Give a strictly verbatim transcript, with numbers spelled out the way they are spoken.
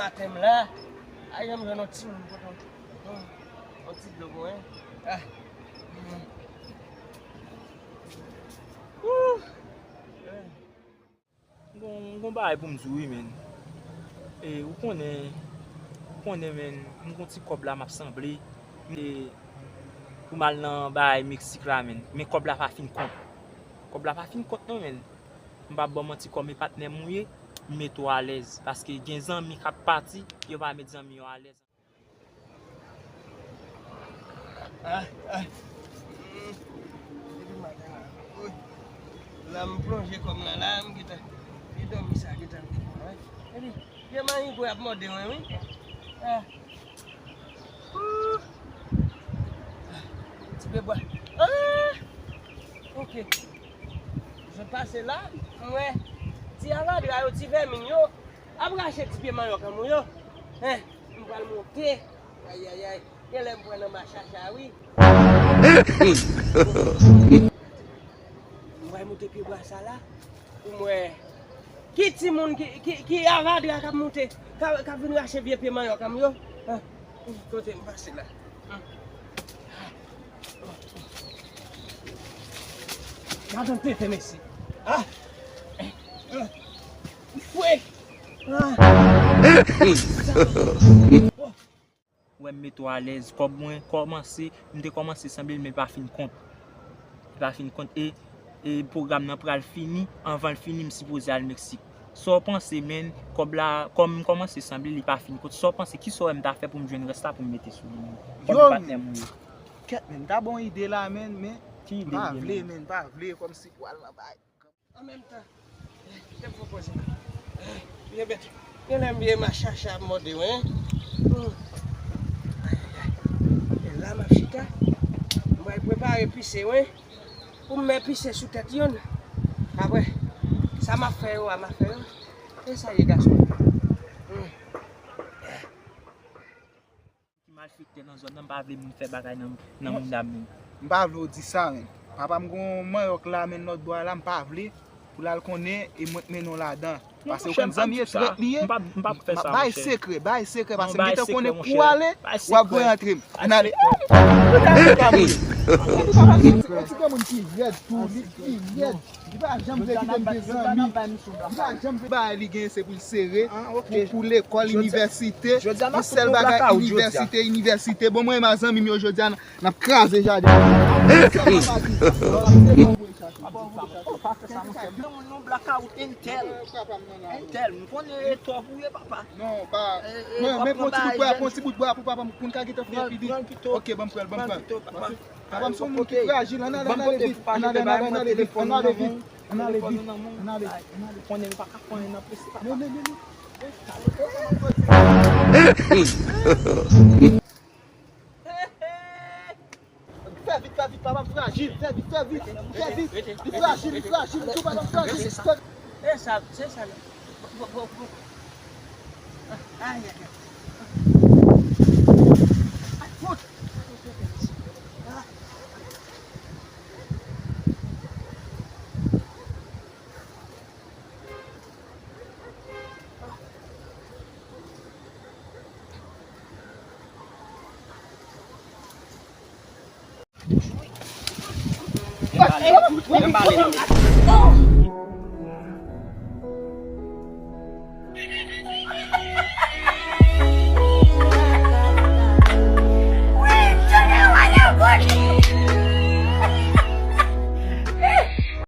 Maten m la, a janm jwenn yon timoun pote yon, yon, yon ti dlo pou mwen. Ah. Wouh. M gon, m gon bagay pou m di w wi, menn. E, ou konnen, ou konnen, menn, m gon ti kòb la m ap sanble. E, pou m al nan bagay Meksik la, menn. Men kòb la pa fin kont. Kòb la pa fin kont non, menn. M p ap ba w manti, kòm e patnè m ou ye, m mete w alèz. Paske gen zanmi k ap pati, yo pa met zanmi yo alèz. Ah, ah. Hmm. Depi maten la. Wi. La m plonje kò m nan la, m gentan. E dòmi sa gentan vin pran, wi. Epi, vye manyen gwe ap mòde mwen, wi. Ah. Ooh. Ti pye bwa. Ah! Ok. Sot pase la, m wè ti avadra yo, ti vèmin yo ap rache ti pye manyòk an mwen yo. Hein, m pral monte. Ayayay. Genlè m pran nan machacha, wi. M pral monte pye bwa sa la. Pou m wè ki timoun, ki, ki, ki avadra k ap monte, k ap, k ap vin rache vye pye manyòk an m yo. Ah, kote m pase la? Madanm tenten, mesye. Ah! Fwe! Ah! Wè m mete w alèz, kòb mwen kòmanse, m te kòmanse sanble l, men l pa fin kont. Li pa fin kont, e, e pwogram nan pral fini, anvan l fini, m sipoze al Meksik. Sa w panse, menn, kòb la, kòm m kòmanse sanble l, li pa fin kont. Sa w panse, kisa w wè m ta fè pou m jwenn rès la pou m mete sou li, menn? Kòm yo, patnè m ou ye. Kèt, menn, m ta ba w ide la, menn, men ki ide m pa vle, menn, m pa vle, kòmsi pou al nan bay. An menm tan, lè m fè koze, byen bèt, genlè m byen machacha ap mòde wi. Hmm. Ayayay. E la m ap chita, m pral prepare pise wi. Pou m mè pise sou tèt youn. Apre, sa m ap fè yo a, m ap fè yo. E sa ye gason. Hmm. Ki malfektè nan zòn nan, m pa vle moun fè bagay nan, nan moun dam menm. M pa vle w di sa, menn. Papa m gon manyòk la, menn, lòt bò a la, m pa vle pou l al konnen e mwen k mennen w ladan. Paske ou konn zanmi e trèt li ye. M p ap, m p ap fè sa, bay sekrè, bay sekrè, paske m gentan konnen kou w ale, w ap voye antre m. Ann ale. Yon ti granmoun ki rèd tou, li, li rèd. Li pa janm vle kite m gen zanmi. Li pa janm vle. Bagay li gen se pou l sere, pou, pou lekòl, inivèsite, pou sèl bagay inivèsite, inivèsite. Bon, mwen e ma zanmi m yo jodi a, n ap kraze jaden. Papa, ou pa fè sa, monchè. Blakawout entèl. Entèl, m konnen e tòp ou ye, papa. Non, pa. Mwen, men pran ti bout bwa, pran ti bout bwa pou papa m, pou n ka gentan fini epi di. Ok, ban m pran l, ban m pran l. Papa m se yon moun ki frajil, ann ale, ann ale vit, ann ale, ann ale, ann ale vit, ann ale vit, ann ale, ann ale. Konnen m pa ka fè anyen nan prese, papa. Men, men, men, men. Fè vit, fè vit, papa m frajil, fè vit, fè vit, fè vit. Li frajil, li frajil, li tou papa m frajil. Fè vit. E sa, se sa la. Bon, bon, bon. Ay, ay, ay. Ay, fout.